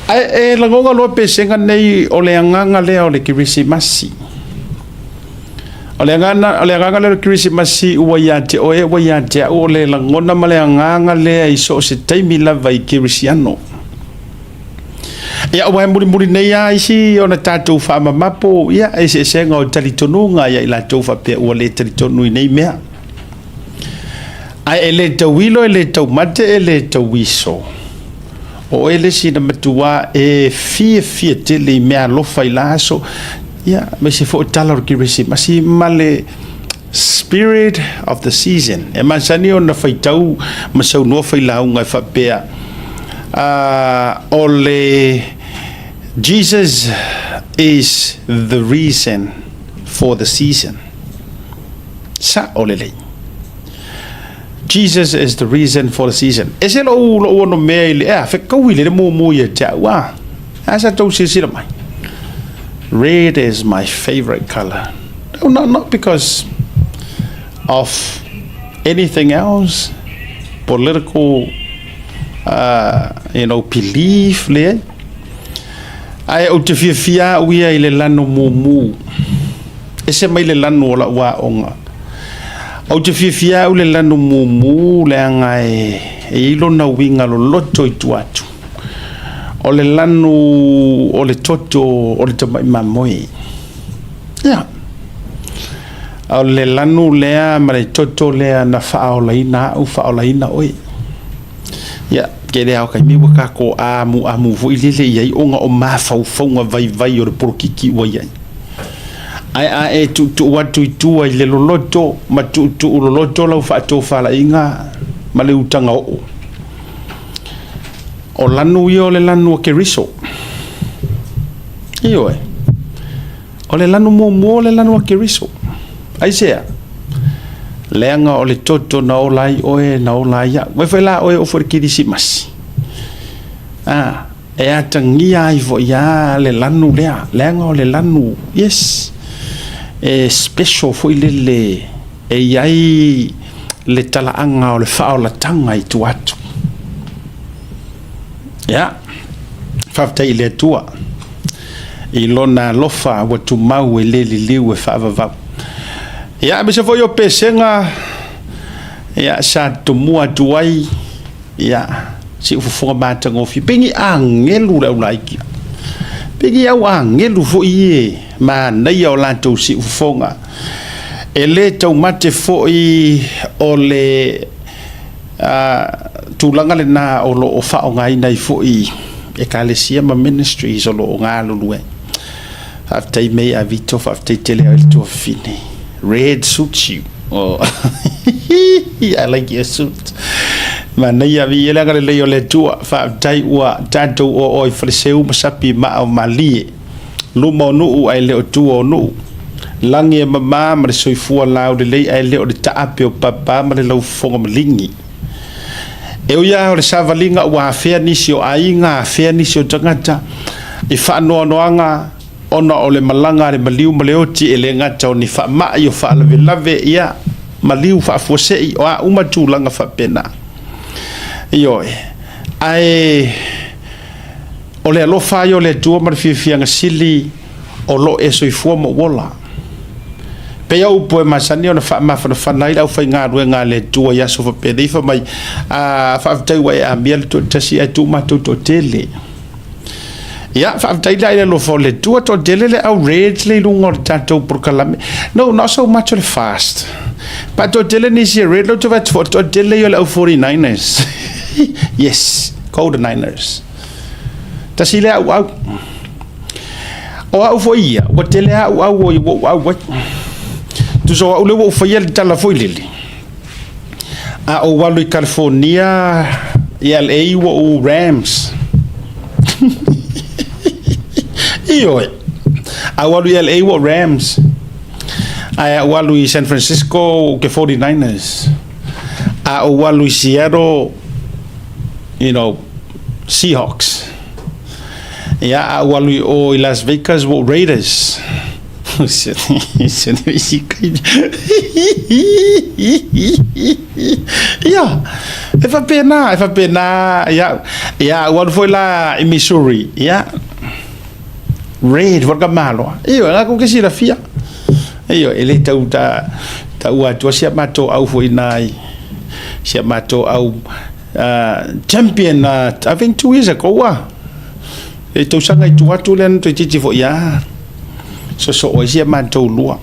Ae e lagona loa pesega nei o le agaga lea o le Kerisimasi. O le agaga, o le agaga lea o le Kerisimasi ua ia te oe, ua ia te au, o le lagona ma le agaga lea i so o se taimi lava i Kerisiano. Ia, aua e mulimuli nei lava isi ona tatou faamamapo, ia, eseesega o talitonuga ia i latou faapea ua le talitonu i nei mea. Ae e le tauilo, e le taumate, e le tauiso. O oe le isi na matuā e fiafia tele i meaalofa i la aso, ia, aemaise foi o tala o le Kerisimasi ma le spirit of the season. E masani ona faitau ma saunoa failauga e faapea, o le Jesus is the reason for the season. Sa'o lelei. Jesus is the reason for the season. Ese lou, lou ono mea i le, ea, fekaui le le mumu ia te au, a. A sa tou silasila mai. Red is my favorite color. No, not because of anything else, political, belief, leai. Ae ou te fiafia au ia i le lanu mumu. Ese mai le lanu o lau aoga. Ou te fiafia au i le lanu mumu leaga e i ai lona uiga loloto i tua atu. O le lanu o le toto o le tamai mamoe. Ia. O le lanu lea ma le toto lea na faaolaina au, faaolaina oe. Ia, tele lava o taimi ua tatou amuamu foi lele i ai ona o mafaufauga vaivai o le polokiki ua i ai. Ae a e tuutuu atu i tua i le loloto ma tuutuu loloto lau faatofalaiga ma le utaga oo, o lanu ia o le lanu o Keriso. Ioe. O le lanu muamua o le lanu a Keriso. Aisea? Leaga o le toto na ola ai oe, na ola ai au. Vai foi la oe o foi le Kerisimasi. Ah, e atagia ai foi a le lanu lea. Leaga o le lanu, yes, e special foi lele e i ai le talaaga o le faaolatanga i tua atu. Ia, faafetai i le Atua i lona alofa ua tumau e le liliu e faavavau. Ia, aemaise foi o pesega, ia, sa tomua atu ai, ia, siufofoga matagofie. Pei ni agelu le aulaiki. Pei ni au agelu foi e manaia o latou siufofoga. E le taumate foi o le tulaga lena o lo o faaaogaina ai foi Ekalesia ma ministries o lo o galulue ai. Faafetai mei a Vito, faafetai tele ai le tuafafine. Red suits you. Oh. I like your suit. Manaia viia le agalelei o le Atua. Faafetai ua tatou oo i faleseu ma sapi maa o malie. Luma o nuu ae le o tua o nuu. Lagi e mama ma le soifua laulelei ae le o le taape o papa ma le laufofoga maligi. E ui lava o le savaliga ua afea nisi o aiga, afea nisi o tagata i faanoanoaga ona o le malaga a le maliu ma le oti, e le gata o ni faamai, o faalavelave, ia, maliu faafuasei, o a uma tulaga faapena. Ioe. Ae o le alofa ai o le Atua ma le fiafiaga sili o lo o e soifua ma ou ola. Pei o upu e masani ona faamafanafana ai le aufaigaluega a le Atua i aso faapenei, fai mai, A, faafetai ua e amia le toatasi ae tuu matou toatele. Ia, faafetai la i le alofa o le Atua, toatele le au Reds le i luga o le tatou polokalame. No, not so much o le fast. Pa toatele nisi e Red, lau te vaai atu foi, toatele ia o le au 49ers. Yes, go the Niners. Tasi lea auau. O au foi ia, ua tele lava au au ua ou au ai. Tusa o au lea ua ou faia le tala foi lele, a ou alu i California, i LA ua ou Rams. Ioe. A ou alu i LA ua ou Rams. Ae a ou alu i San Francisco ou ke 49ers. A ou alu i Seattle, Seahawks. Ia, a ou alu i o i Las Vegas, ua ou Raiders. Ia, e faapena, e faapena ia au. Ia, ua alu foi la i Missouri, ia, red foi le tamaloa. Ioe, na tou te silafia. Ioe, e le tau ta, taua atua si a matou au foi i na i si a matou au champion, I think 2 years ago, e tausaga i tua atu lea na toeitiiti foi ia sosoo ai si a matou lua.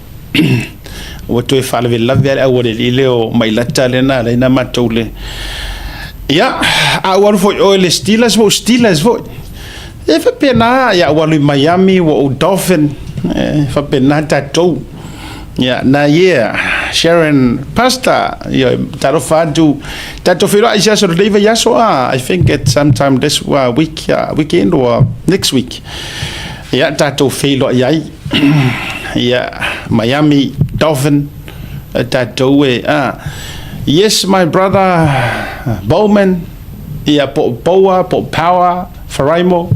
Ua toe faalavelave lava le aualelii lea o Mailata lea na ala ai na matou le. Ia, a ua alu foi oe le Steelers, ua ou Steelers foi. E faapena, ia ua alu i Miami, ua ou Dolphin, e faapena tatou. Ia, na ia, Sharon Pastor, ia, talofa atu, tatou feiloai i se aso lelei vaiaso, I think at sometime this week, weekend or next week. Ia, tatou feiloai ai. Ia, Miami Dolphin, tatou e, yes, my brother, Bowman, ia, po Boa, po Power, Faraimo,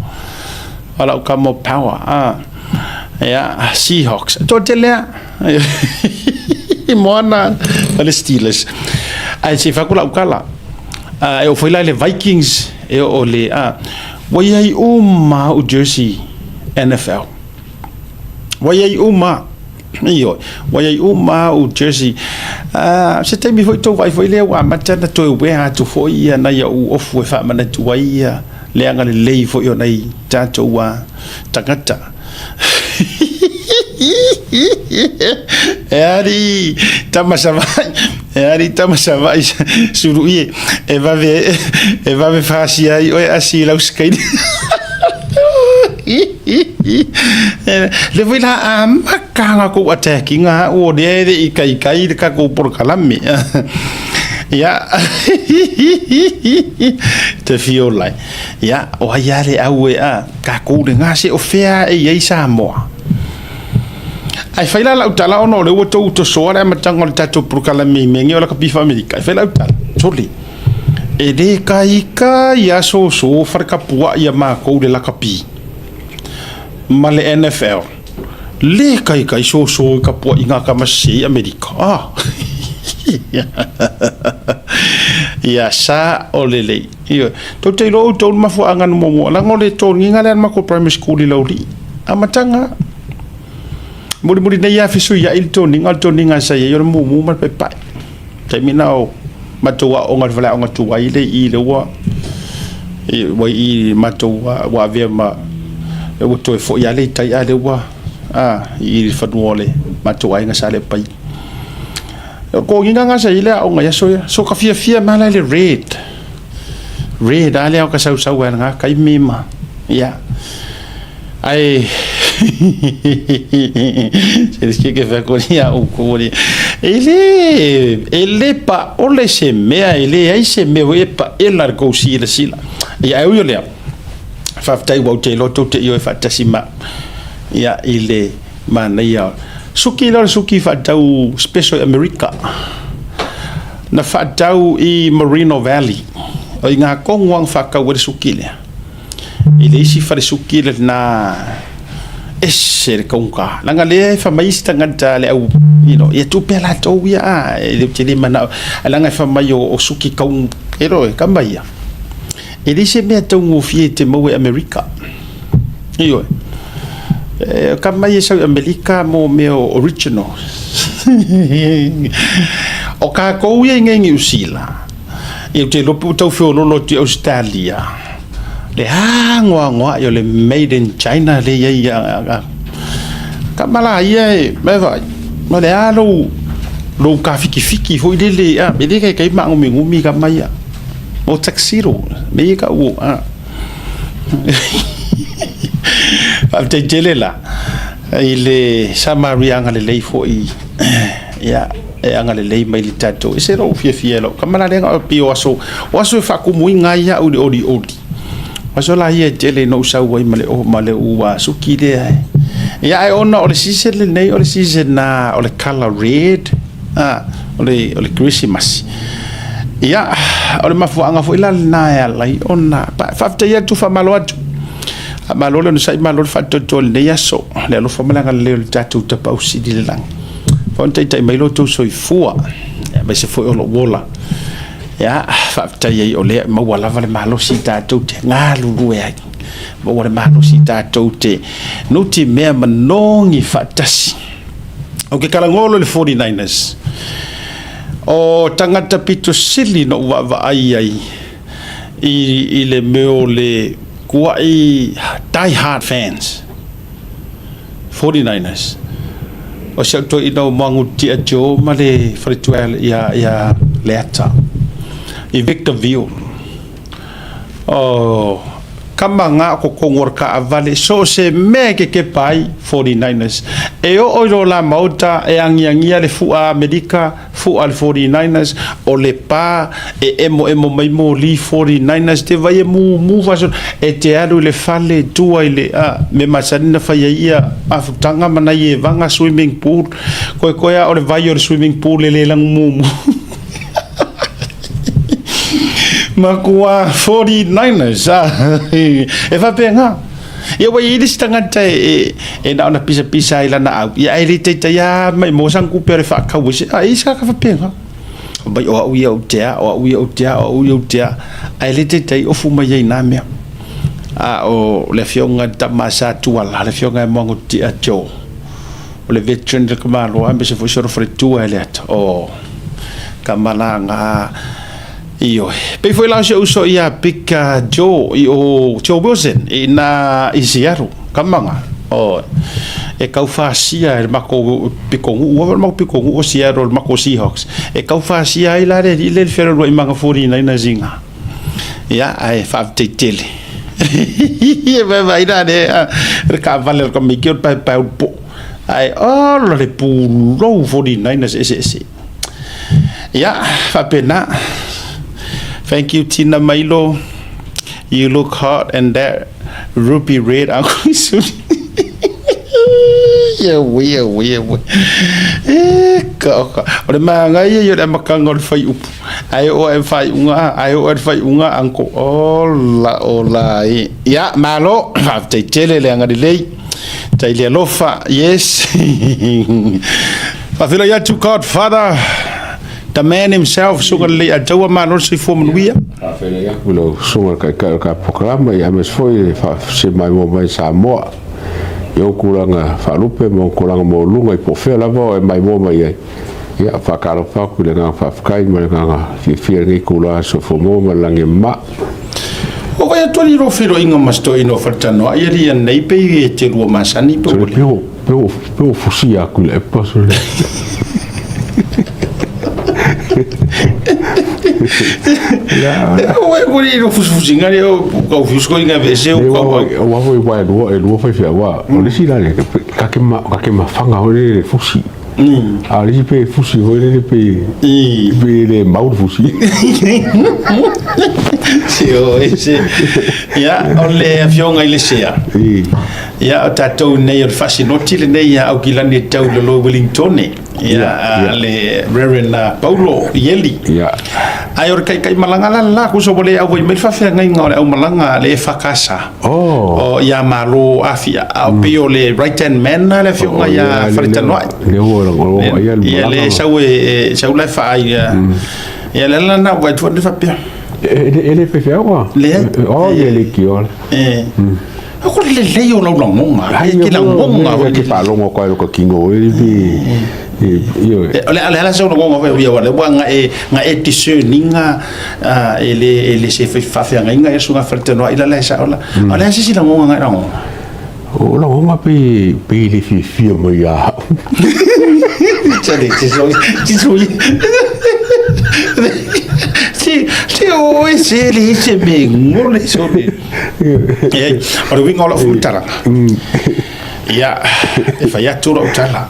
o lau kamo Power, ia, Seahawks, toatele a, Moana, o le Steelers. Ae se i fai atu lau tala, e oo foi la i le Vikings, e oo le, ua i ai uma au jersey NFL. Ua i ai uma, ioe, ua i ai uma au jersey. Se taimi foi tou vaai foi lea ua amata ona toe uea atu foi ia nai au ofu e faamanatu ai ia le agalelei foi o nai tatou tagata. E ali tama Savaii, e ali tama Savaii suluie, e vave, e vave fasia ai oe asi i lau sikaini. Le foi la amata na kou attackinga au o lea e le i kaikai le tatou polokalame. Ia, te fiola ai. Ia, o ai lava le au e a tatou lena se o fea e i ai Samoa. Ae fai la lau tala ona o lea ua tou tosoa le amataga o le tatou polokalame i mea nei o lakapi faa-Amerika. E fai lau tala, sole, e le kaikai lava soso faletapuai a matou le lakapi ma le NFL. Le kaikai soso i tapuaiga a tama sese i Amerika. Ah. Ia sa o lelei. Ioe. Tou te iloa outou le mafuaaga na muamua, leaga o le toniga lea a le matou primary school i Laulii. Amataga. Mulimuli nei lava fesuiai le toniga, o le toniga sa i ai o le mumu ma le paepae. Taimi na o matou aoga i le faleaoga tuai lea i i lea ua ua i i matou ua avea ma ua toe foi lava le i tai a lea ua i i le fanua o le matou aiga sa Lepai. O toniga na sa i ai le aoga i aso ia. So ka fiafia ma la le red. Red a lea o ka sausau ai i lena taimi ma ia. Ae se ke fai atu ia outou e le e le paole se mea e leai se mea foi e paela le tou silasila. Ia ae ui o lea, faafetai ua ou te iloa tou te ioe faatasi ma au ia i le manaia. Suki lea o le suki faatau special i Amerika. Na faatau i Moreno Valley. O i ina tonu lava na faatau ai le suki lea. I le isi falesuki lena ese le taugata. Leaga lea e fai mai isi tagata le au, you know, ia tuu pea latou ia, a, e le tele manao. Ae leaga e fai mai o suki tau, e roe, kama ia. E leai se mea taugofie e te maua i Amerika. Ioe. E, kama ia sau i Amerika mo mea o original. O kākou ia i nei Niu Sila, ia ou te iloa pe ua tau feololo atu i Ausetalia, le anoanoai o le made in China lea e i ai. Kama la ia e, me vaai, o le a lou, lou kafikifiki foi lele, a, e le kaikai maagumigumi kama ia. O tuxedo, me ia kau, a. Faafetai tele la i le Samaria agalelei foi, ia, e agalelei mai le tatou. E se lou fiafia e lou tama la lea pei o aso, o aso e faatumuina ai au i le olioli. O aso la ia e tele ina ou sau ai ma le ma le ua suki lea. Ia ae ona o le season lenei o le season na o le color red, o le Kerisimasi. Ia, o le mafuaaga foi la lena e ala ai ona faafetai atu, faamalo atu. Faamalo le onosai, malo le faatoatoa i lenei aso, le alofa ma le agalelei o le tatou Tapaau Sili i le lagi. Fai ona taitai mai lo outou soifua, aemaise foi o lou ola. Ia, faafetai ai o lea e maua lava le malosi tatou te galulue ai. Maua le malosi tatou te nutimea ma nogi faatasi. Ou te talanoa loa i le 49ers. O tagata pito sili na ou vaavaai ai i le mea o le tuai die hard fans 49ers. O si au toeaina o Muagututia Joe ma le faletua ia Leata i Victorville. O kama na o totonu o le taavale, so o se mea e kekepa ai 49ers. E oo i lo la maota e agiagia le fua Amerika, fua le 49ers, o le pa e emoemo mai moli 49ers, te vai e mumu faasolo, e te alu i le fale tua i le a, mea masani na fai ai ia mafutaga ma nai evaga swimming pool, koekoe lava o le vai o le swimming pool e le lanu mumu. Matua 49ers, e faapena. Ia ua i ai le isi tagata e, e, e na ona pisapisa ai lana au, ia ae le taitai lava mai mo sana tupe o le faatau ai se, a e i ai se tagata faapena. Fai mai o au ia ou te a, o au ia ou te a, o au ia ou te a, ae le taitai ofu mai ai i na mea. A o le afioga i le tama a Sa Tuala, le afioga ia Moagotia Joe, o le veteran le tamaloa aemaise foi si ona faletua e Leata, o Kamalāga. Ioe. Pei foi la o si ou uso ia Big Joe i o Joe Wilson i na i Seattle, kamaga. O e kau fasia e le makou pitonuu, ua le makou pitonuu o Seattle le makou Seahawks. E kau fasia ai la le alii le fealualuai ma ana 49ers i ina. Ia, ae faafetai tele. E vaivai la le le taavale a le tamaiti o le paepae o le poo. Ae ola le pulou 49ers eseese. Ia, faapena. Thank you Tina Mailo. You look hot and that ruby red Uncle Suni. Ia ui, ia ui, ia ui. E ka oka. O le maangai ia o le amataga o le whaiupu. Ae oo e whaiunga, ae oo e le whaiunga, uncle. Ola, ola e. Ia, malo, faafetai tele le agalelei. Tai le alofa, yes. Faafeiloai atu Godfather, the man himself, susuga lelei a taua malo le soifua manuia. Faafeiloai atu i lau susuga i le Taitai o le tatou Polokalame, ia aemaise foi le faafesili mai Samoa i ou tulaga faalupe ma ou tulaga maualuluga i po o fea lava o e maimoa mai ai. Ia, faatalofa atu i le agaga faafetai ma le agaga fiafia i lenei itula soifua maua ma le lagi e mama. Ua vaai atu alii lou feiloaiga ma si toeaina o Faletanoa ia alii anei pei e te lua masani pe ua le. Pe ua fusia atu i le epa sole. Ua e kuri ilo fusifusiga le o kau fiusko inga vese o kau au. Ua foi ua e lua e lua faifeau a o le isi la le ka ke mafanga foi le fusi. A o le isi pe fusi foi lele pe pe le mau le fusi. Se o e se. Ia, o le afioga i le Sea. Ia, o tatou nei o le faasinoti lenei ia Aukilani e tau i lalo i Wellingtone. Ia, le Reverend Paulo Ieli. Ia. Ae o le taitaimalaga la le la, tusa ua le auai mai le faafeagaiga o le aumalaga a le EFKS. Oh. O ia Malo Afia, a o pei o le right hand man na le afioga ia Faletanoai. Le ua o ia le Ia le sau e sau la e faai ia. Ia le ala na ua tu le faapea. E le faifeau a? Leai. Oh, ia le kiola. E. O ko le lelei o lau lagoga. E ke lagoga foi. Ke faalogo atu ai lo ka kino e le O le ala sau lagoga foi ia wale ua nga e nga e discerning e le e le se faafeagaiga ia susuga Faletanoai la la e sao la. O le a se isi lagoga nga e lagoga? O lagoga pe pe le fiafia mai ia au. Sale, se so se so se se o e se le se me ngole so le. E o le uiga o lau faamatalaga. Ia, e fai atu lau tala.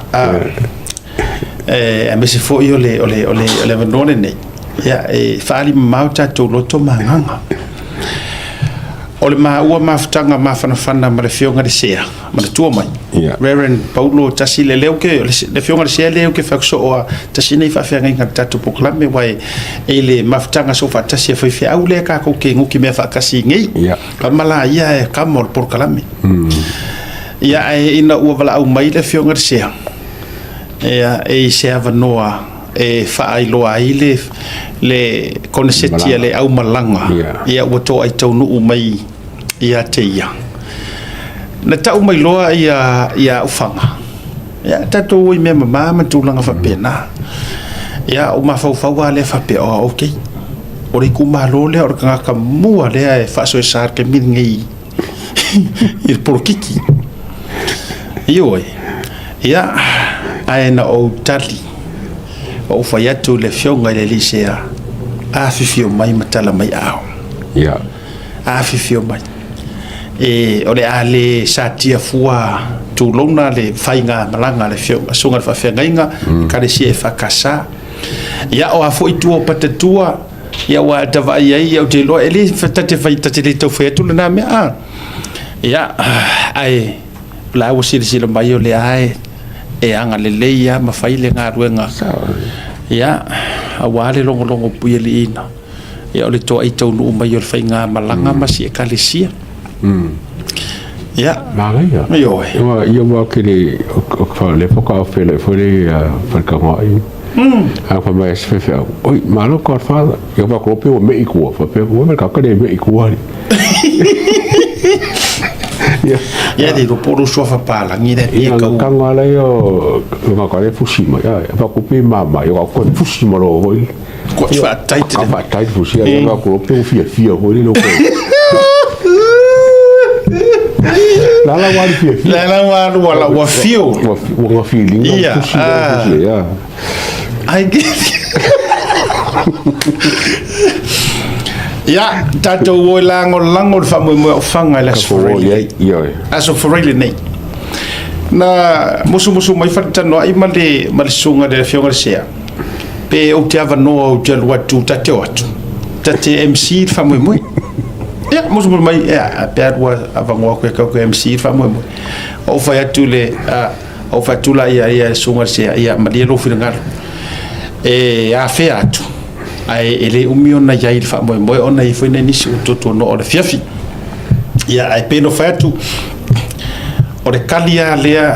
Aemaise foi o le, o le, o le, o le avanoa lenei, ia, e faaali mamao tatou loto ma agaga. O le maua mafutaga mafanafana ma le Afioga i le Sea, manatua mai, Reverend Paulo tasi le leo ke, le Afioga i le Sea lea ou te fai atu soo a, tasi nei faafeagaiga i le tatou polokalame, aua e i le mafutaga soofaatasi a faifeau lea tatou te nutimea faatasi nei, kama la ia e kama o le polokalame. Ia, ae ina ua valaau mai le Afioga i le Sea, ia, e i se avanoa e faailoa ai le le koneseti a le aumalaga, ia ua toai taunuu mai ia te ia. Na tau mai loa ia ia Ufaga, ia tatou o i mea mama ma tulaga faapena. Ia o mafaufau lava lea faapea, oh, okay. O le itumalo lea o le tagata mua lea e faasoesa i le taimi lenei i le polokiki. Ioe. Ia, ae na ou tali, ou fai atu i le afioga i le alii sea, afifio mai ma tala mai aao. Ia. Afifio mai. E, o le a le satia fua tulouna le faiga malaga a le afioga, susuga i le faafeagaiga, Ekalesia EFKS. Ia, o a foi tua o Patatua, Ia ua ta vaai ai, ia ou te iloa e le ta te fai ta te le tau fai atu lena mea a. Ia ae o la ua silasila mai o lea e e agalelei lava ma fai le galuega. Ia aua le logologo puialiiina. Ia o le toai taunuu mai o le faigamalaga ma si ekalesia. Ia. Manaia. Ioe. Ia ua ke le o le faatoa feiloai foi le Falekanoai. A fai mai se faifeau, oi, malo Godfather. Ia fai atu, ua me'i tua. Faapea, ua mea kaka le me'i tua. Ia, ia le iloa po o lou suafa palagi lea pei e kau. Kanga la ia o nga ka le fusi mai. Ai, fa ku pe mama, ia ka ko fusi ma lo hoi. Ko whaatai te. Ka whaatai te fusi, ia ka ko pe fia fia hoi le ko. La la wa fia fia. La la wa wa la wa fio. Wa wa feeling. Ia. Fusi, ia. Ai Ia, tatou o e lagolago le faamoemoe o Ofaga i le Aso Faraile nei. Aso Faraile nei. Na musumusu mai faletanoai ma le, ma le susuga le Afioga i le Sea, pe ou te avanoa ou te alu atu, ta te o atu, ta te MC le faamoemoe. Ia, musumusu mai, ia, pe alu avanoa aku e kau ke MC le faamoemoe. Ou fai atu le, Ou fai atu la ia ia le susuga i le Sea, ia malie lou finagalo e afea atu, ae e le umi ona i ai i le faamoemoe ona e i ai foi nai nisi ua tuatuanoa o le afiafi. Ia, ae pei ona fai atu, o le kali lava lea,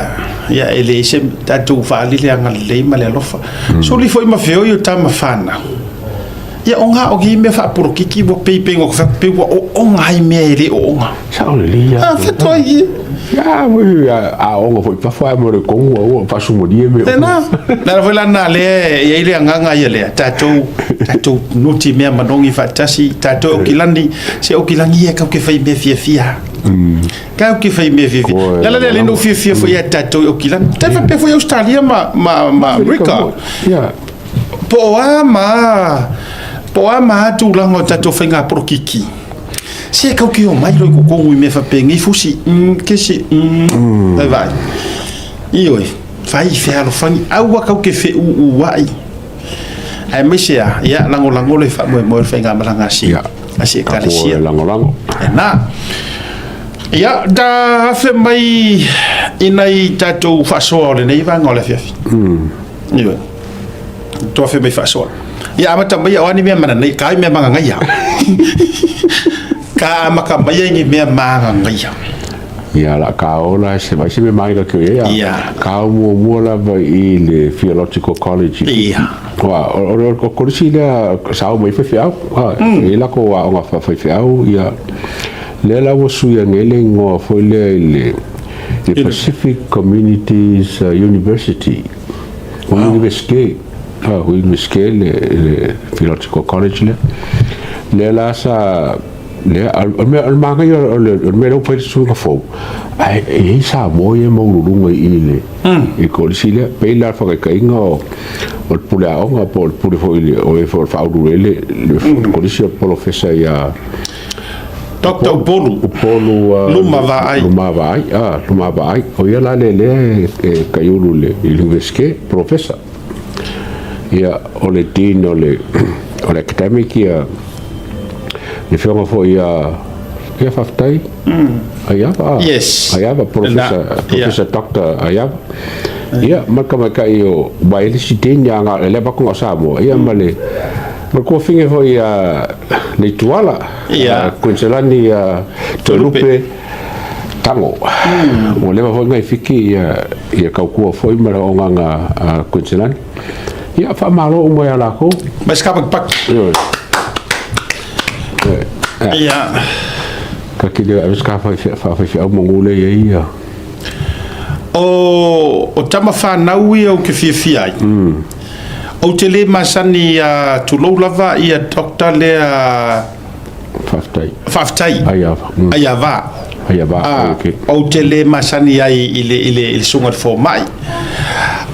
ia e leai se tatou faaali le agalelei ma le alofa. Suli foi ma feoi o tama fanau. Ia o ngā o ki mea faapolokiki ua pei pei ua pei ua ooga ai mea e le ooga. Sao lelei ia. Ah, whetoa i. Ia, voi a onga foi pafo ai mo le kongu a ua fasumalie me. Tēnā. Nā foi la nā lea e i ai le agaga ia lea. Tātou, tātou nuti mea manogi faatasi, tātou o kilani, se o kilani ia kau ke whai mea fiafia. Kau ke whai mea fiafia. La la lea le no fiafia foi ia tātou o kilani. Tai whapea foi Australia ma, ma, ma Amerika. Ia. Po o a ma po o a ma a tulaga o tatou faiga polokiki. Se kau ke omai loa i kokogu i mea faapengei fusi kesi vai vai. Ioe, fai fealofani aua kau ke feʻuʻuaʻi. Aemaise a, ia lagolago le faamoemoe o le faigamalaga a si a si ekalesia. Lagolago. E na. Ia, ta afe mai i nai tatou faasoa o lenei vaega o le afiafi. Ioe. Toafe mai faasoa. Ia amata mai o ani mea mananei, ka ai mea magagaia. Ka amata mai ai ni mea magagaia. Ia la ka ola se vai se me mai ka ia. Ia. Ka muamua lava i le Theological College. Ia. Wa o o o kolisi lea sa o mai faifeau. Ha, i la ko wa o nga faifeau ia. Le la ua sui ane le ingoa foi lea i le le Pacific Communities University. Ua Universite, ua Universite le, le Theological College lea. Lea la sa, lea, o le mea, o le manaia o le, o le mea lea ua fai le suiga fou, ae e i ai Samoa ia e maualuluga i i le, i le kolisi lea. Pei la le faataitaiga o, o le pule aoga po o le pule foi, o e foi o le faaulu ai le, le kolisi o le polofesa ia Doctor Upolu. Upolu Luma Vaai. Luma Vaai, ah, Luma Vaai. O ia la le lea e kaiulu le i le universite, professor. Ia, o le dean o le, o le academic ia, le afioga foi ia Ia faafetai. Aiava. Yes. Aiava, Professor, Professor Doctor Aiava. Ia, ma le tamaitai o aua e le isi Dean ia na o le avatu na o Samoa, ia ma le ma le tuafafine foi ia Leituala, Kuiniselani Toelupe Tago. Ua leva foi ona i Fiti ia ia tautua foi ma le oonaga a Kuiniselani. Ia, faamalo uma ia latou. Ma se kapakipaki. Ioe. Kati le ave se faafaifeau manu lea i ai ia. O tama fanau ia ou te fiafia ai. Ou te le masani ia tulou lava ia doctor lea. Faafetai. Faafetai. Aiava. Aiava. Aiava, okay. Ou te le masani ai i le i le i le susuga i le fomai.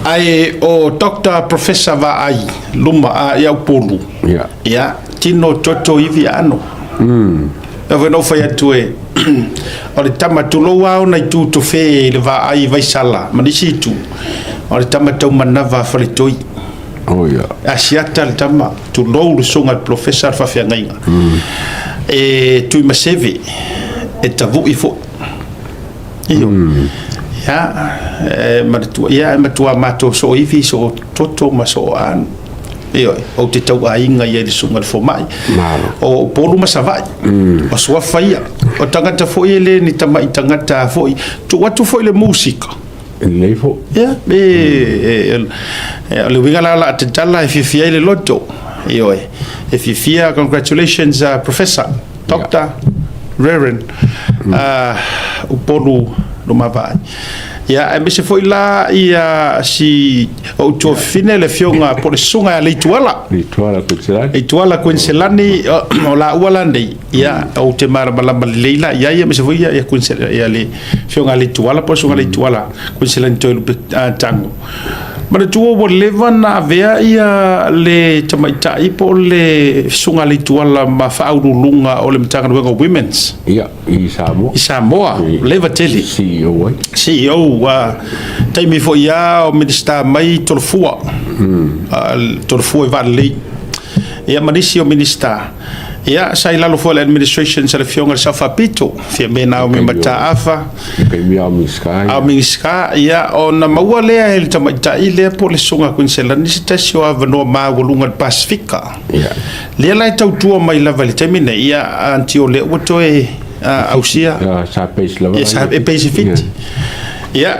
Ae o Doctor Professor Vaai Luma a ia Upolu. Ia. Ia, tino toto ivi aano. E foi na ou fai atu e o le tama tulou lava ona itu tofe i le vaai i Vaisala ma nisi itu, o le tama taumanava a Faletoi. Oh ia. Asiata le tama, tulou le susuga i le polofesa le faafeagaiga. E Tuimaseve, e tavui foi. Ioe. Ia, e manatua, ia e matua matou sooivi, soototo ma sooaano. Ioe, ou te tauaiga i ai le susuga i le fomai. Malo. O Upolu ma Savaii. O suafa ia. O tagata foi e le ni tamai tagata foi. Tuu atu foi le musika. Lelei foi. Ia, o le uiga la o le a tatala e fiafia ai le loto. Ioe, e fiafia, congratulations Professor. Doctor, Reverend, Upolu Lumavaai. Ia, aemaise foi la ia si ou tuafafine le afioga po o le susuga ia Leituala. Leituala Kuiniselani. Leituala Kuiniselani, o laua la nei, ia, ou te malamalama lelei la i ai, aemaise foi ia, ia le afioga ia Leituala po o le susuga Leituala Kuiniselani Toelupe Tago. Manatua ua leva ona avea ia le tamaitai po o le Susuga Leituala ma faauluuluga o le Matagaluega o Women's. Ia, i Samoa. I Samoa, leva tele. CEO ai. CEO, taimi foi lava o Minisita mai Tolofua, Tolofua i Vaalelei, ia ma nisi o Minisita. Ia, sa i lalo foi o le administration sa le Afioga i le Sao Faapito, Fiame Naomi Mataafa. I taimi a o Minisita ia. A o Minisita, ia, ona maua lea e le tamaitai lea po o le Susuga Kuiniselani se tasi o avanoa maualuga i le Pasefika. Ia. Lea la e tautua mai lava i le taimi nei, ia, aunty o lea ua toe ausia. Ia, sa base lava. Ia, sa e base i Fiti. Ia,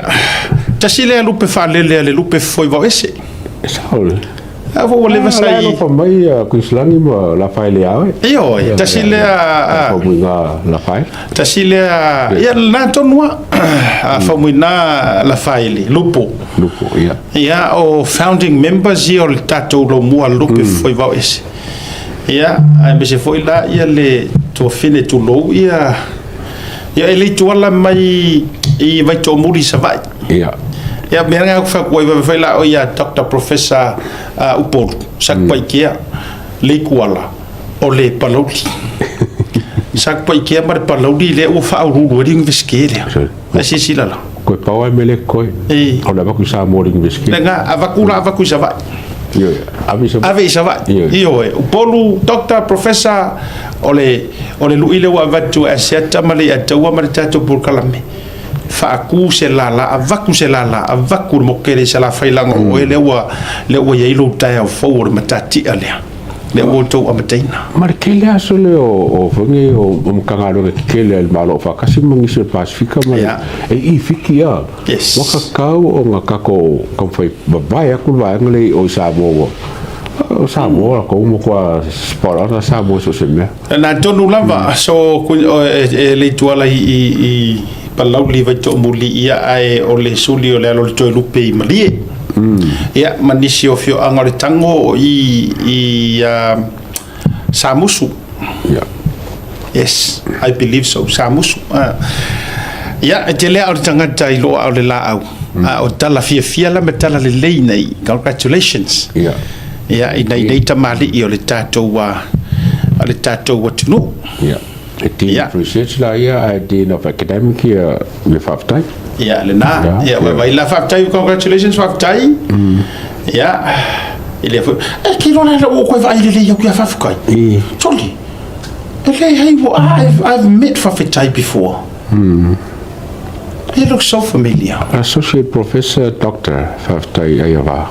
tasi lea lupe faalele a le lupe fofoi vaoese. E sao le. A foi ua leva sa i. Alofa mai a Kuiniselani ma Lafaele ia oe. Ioe, tasi lea. Faumuina Lafaele. Tasi lea, ia lena tonu lava. A Faumuina Lafaele, Lupo. Lupo, ia. Ia, o founding members ia o le tatou Laumua Lupe Fofoi Vaoese. Ia, aemaise foi la ia le tuafine tulou ia, ia e le tuala mai i Vaitoomuli i Savaii. Ia. Ia, mea lena ou te fai atu ai, vaivai fai la oe ia Doctor Professor Upolu, Satupaitea, Leituala, o le Palauli. Satupaitea ma le Palauli lea ua faauluulu ai le Iunivesite lea. Ae silasila la. Toe pau lava le mea lea e totoe, o le avatu i Samoa i le Iunivesite. Lena, avatu la avatu i Savaii. Ioe, ave i Savaii. Ave i Savaii. Ioe. Ioe. Upolu, Doctor, Professor, o le, o le lui lea ua avatu e Asiata ma le Iataua ma le tatou polokalame. Faatu se lala, avatu se lala, avatu le mokele i Salafai leaga o oe lea ua, lea ua i ai lou taeao fou o le matatia lea, lea ua outou amataina. Ma le tele aso lea o foi nei o Matagaluega tetele a le Malo Aufaatasi ma nisi o le Pasefika ma le e i Fiti a. Yes. Ua tatau ona tatou taumafai vavae atu le vaega lea i o i Samoa ua o Samoa latou ua matua spot on a Samoa i so o se mea. Na tonu lava so e le ituala i Palauli Vaitoomuli ia ae o le suli o le alo o le Toelupe i Malie. Ia ma nisi o afioaga o le Tago i Samusu. Yes, I believe so, Samusu. Ia, e tele lava o le tagata i loo o le laau, a o tala fiafia la ma tala lelei nei. Congratulations. Ia, i nai nei tamalii o le tatou o le tatou atunuu. Ia, e Dean of Research la ia ae Dean of Academic ia le faafetai. Ia, lena. Ia, vaivai la faafetai, congratulations, faafetai. Ia, e lea foi. E te iloa la ua ou toe vaai lelei atu ia faafetai. Sole. E leai, ua, I've, I've met Faafetai before. He looks so familiar. Associate Professor Doctor Faafetai Aiava.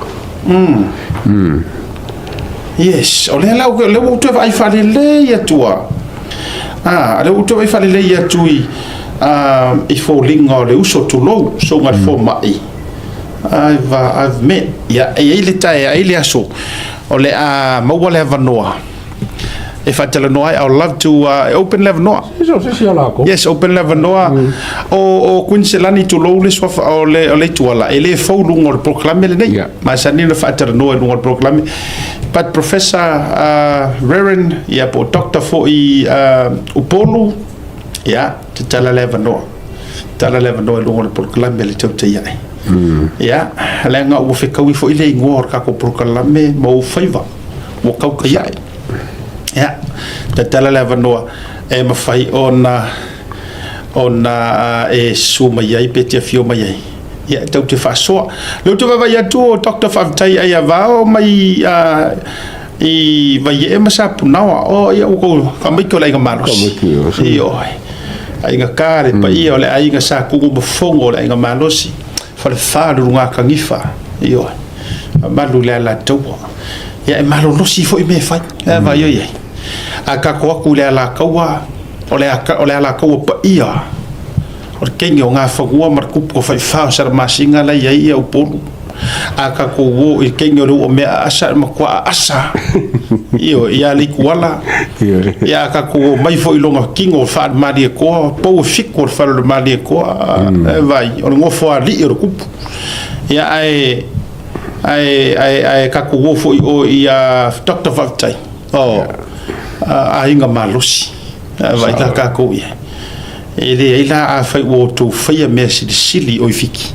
Yes, o lea la, o lea ua ou toe vaai faalelei atu a. Ah, o lea ua ou toe vaai faalelei atu i, ah, i foliga o le uso tulou, susuga i le fomai. I've, I've met. Ia, e i ai le taea, e i ai le aso o le a maua le avanoa e faatalanoa ai. I would love to uh, open le avanoa. So se sia la ko. Yes, open le avanoa. Mm. O, o Quincelani tulou le suafa o le, o le tuala, e le fou luga o le polokalame lenei. Yeah. Masani ona faatalanoa i luga o le polokalame. But Professor uh, Reverend, ia po o Doctor foi uh, Upolu, ia, tatala le avanoa. Tatala le avanoa i luga o le polokalame le tautai ae. Mm. Ia, leaga ua fekaui foi le igoa o le tatou polokalame ma ou faiva. Ua kaukai ae. Ia, tatala le avanoa e mafai ona ona e susu mai ai pe te afio mai ai. Ia, e tatou te faasoa. Lea ou te vaavaai atu o Doctor Faafetai Aiavao mai uh, i Vaiee ma Sapunaoa. O, ia, ua kou faamaiki o le aiga malosi. Ioe. Aiga ka le paia o le aiga Sa Kugu ma Fogo o le aiga malosi. Falefa le Lugakanifa. Ioe. Malu le Alataua. Ia, e malolosi foi mea e fai. E vaai oi ai. A tatou atu i le Alataua, o le, o le Alataua paia o le kenge o Gafanua ma le tupu o Faifa o Salamasina la e i ai ia Upolu. A tatou o i le kenge o le Uamea Aasa, e matua aasa. Ioe, ia Leituala. Ia a tatou o mai foi i lona tino faale-Malietoa, pou e fitu o le fale o le Malietoa, e vai, o le nofoalii o le tupu. Ia ae ae ae ae tatou o foi o ia Doctor Faafetai, o aiga malosi. Vaai la tatou i ai. E leai la afai ua outou faia mea silisili o i Fiti,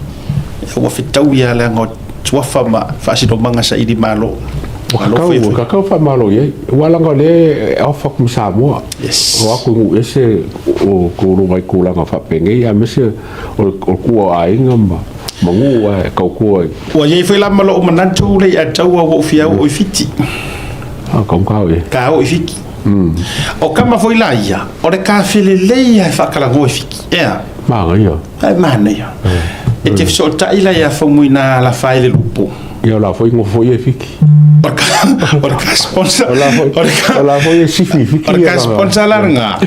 ua fetaui lava leaga o suafa ma faasinomaga saili malo. Ua kakau, ua kakau faamalo i ai. Ua leaga o lea e off atu ma Samoa. Yes. O atu i nuu ese o tulaga i tulaga faapenei aemaise o le tua o aiga ma ma nuu e tautua i. Ua i ai foi la ma lou manatu le ia taua ua ou fia oo i Fiti. Ah, kau e. Ka oo i Fiti. O kama foi la ia, o le kafe lelei lava e faatalanoa i Fiti, ea. Manaia. E manaia. E te fesootai la ia Faumuina Lafaele Lupo. Ia o la foi nofo foi ia i Fiti. O le ka sponsor. O la foi, o la foi e sifi i Fiti. O le ka sponsor la lena.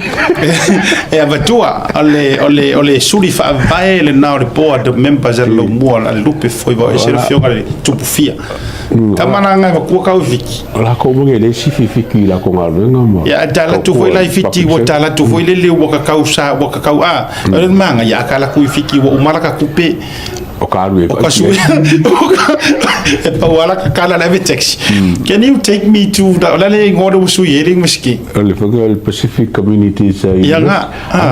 E avatua o le, o le, o le suli faavae lena o le board of members a le Laumua a le Lupe foi vao ese le afioga i le Tupufia. Tama la ngai vatua kau i Fiti. O lakou mea e le sifi fiti i lakou galuega ma. Ia a tala atu foi la i Fiti ua tala atu foi lele ua kakau sa ua kakau a o le manaia a tala atu i Fiti ua uma laka tupe. O ka alu e O ka sui e pau ala ka kala le ave taxi. Can you take me to the o le ale igoa le ua sui ai le University. O le foi o le Pacific Communities Ia nga.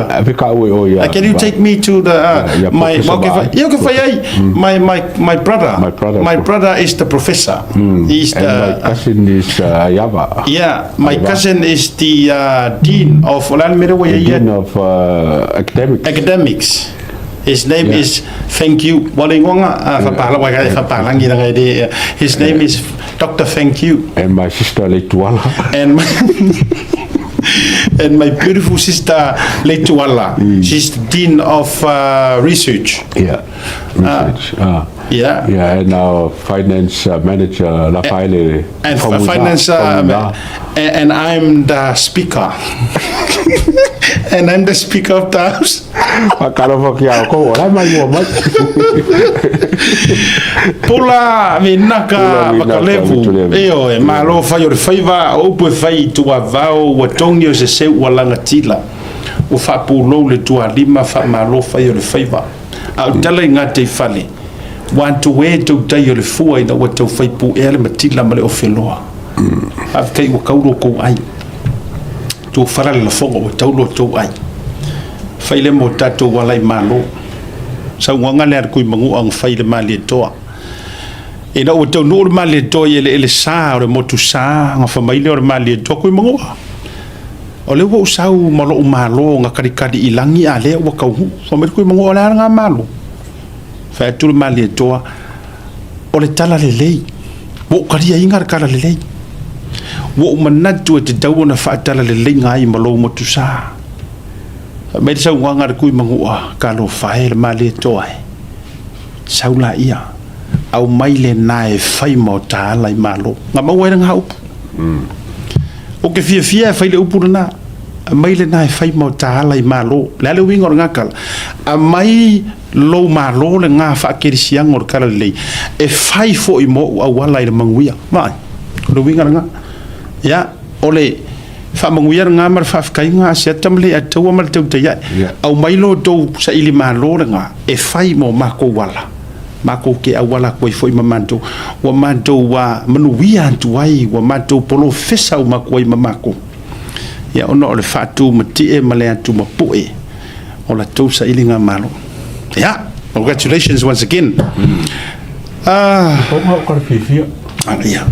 Ave ka ue o ia. Can you take me to the uh, my okay, ia ke fai ai my my my brother. My brother. My brother is the professor. Mm. He's the And my cousin is uh, Ayava. Yeah, my Ayava. cousin is the uh, dean of Olan Mere the Dean of uh, academics. Academics. His name yeah. is Thank You. Wale ingoa whapala, wai whapalangi ranga e His name is Dr. Thank You. And my sister Leituala. And my, and my beautiful sister Leituala. Mm. She's the Dean of uh, Research. Yeah, research. Uh, yeah. Yeah, and our finance uh, manager, Rafaele. And finance, uh, and, and I'm the speaker. and I'm the speaker of the house. Whakalofa ki a kou, ora mai mua mai. Pula vinaka vakalevu. Ioe, malo fai o le faiva, o upu e fai i tuavao, ua togi o se seu ua lagatila. Ua faapulou le tualima, faamalo fai o le faiva. A o tala i gataifale, ua atu e tautai o le fua ina ua tau fai puea le matila ma le ofeloa. Faafetai ua tau lo tou ai. Tou fala le lafoga ua tau lo tou ai. Fai lea mo tatou ala i Malo. Saunoaga lea a le Tuimanua na fai i le Malietoa. Ina ua taunuu le Malietoa i eleele sa o le motu sa, na fai mai lea o le Malietoa, Tuimanua, o lea ua ou sau ma lou Malo na kalikali i lagi a lea ua taunuu. Fai mai le Tuimanua, o le a lena Malo? Fai atu le Malietoa, O le tala lelei. Ua ou taliaina le tala lelei. Ua ou manatu e tatau ona faatalaleiga ai ma lou motusa. Fai mai le saunoaga a le Tuimanua, Talofa e, le Malietoa e, sau laia, aumai lena e fai ma o ta ala i Malo. Na maua ai lena upu. Ou te fiafia e fai le upu lena, aumai lena e fai ma o ta ala i Malo. O le a le uiga o lena tala? Aumai lou Malo lena faakerisiano o le Talalelei e fai foi mo ou auala i le manuia. Vaai, o le uiga lena. Ia, o le faamanuia lena ma le faafetaiga a Asiata ma Leiataua ma le Tautai ae. Aumai lo outou saili malo lena e fai mo matou ala, matou te auala atu ai foi ma matou, ua matou manuia atu ai, ua matou polofesa uma atu ai ma matou. Ia, ona o le faatumatie ma le atumapue o la tou sailiga malo. Ia, congratulations once again. Pau na o tala fiafia. Ia.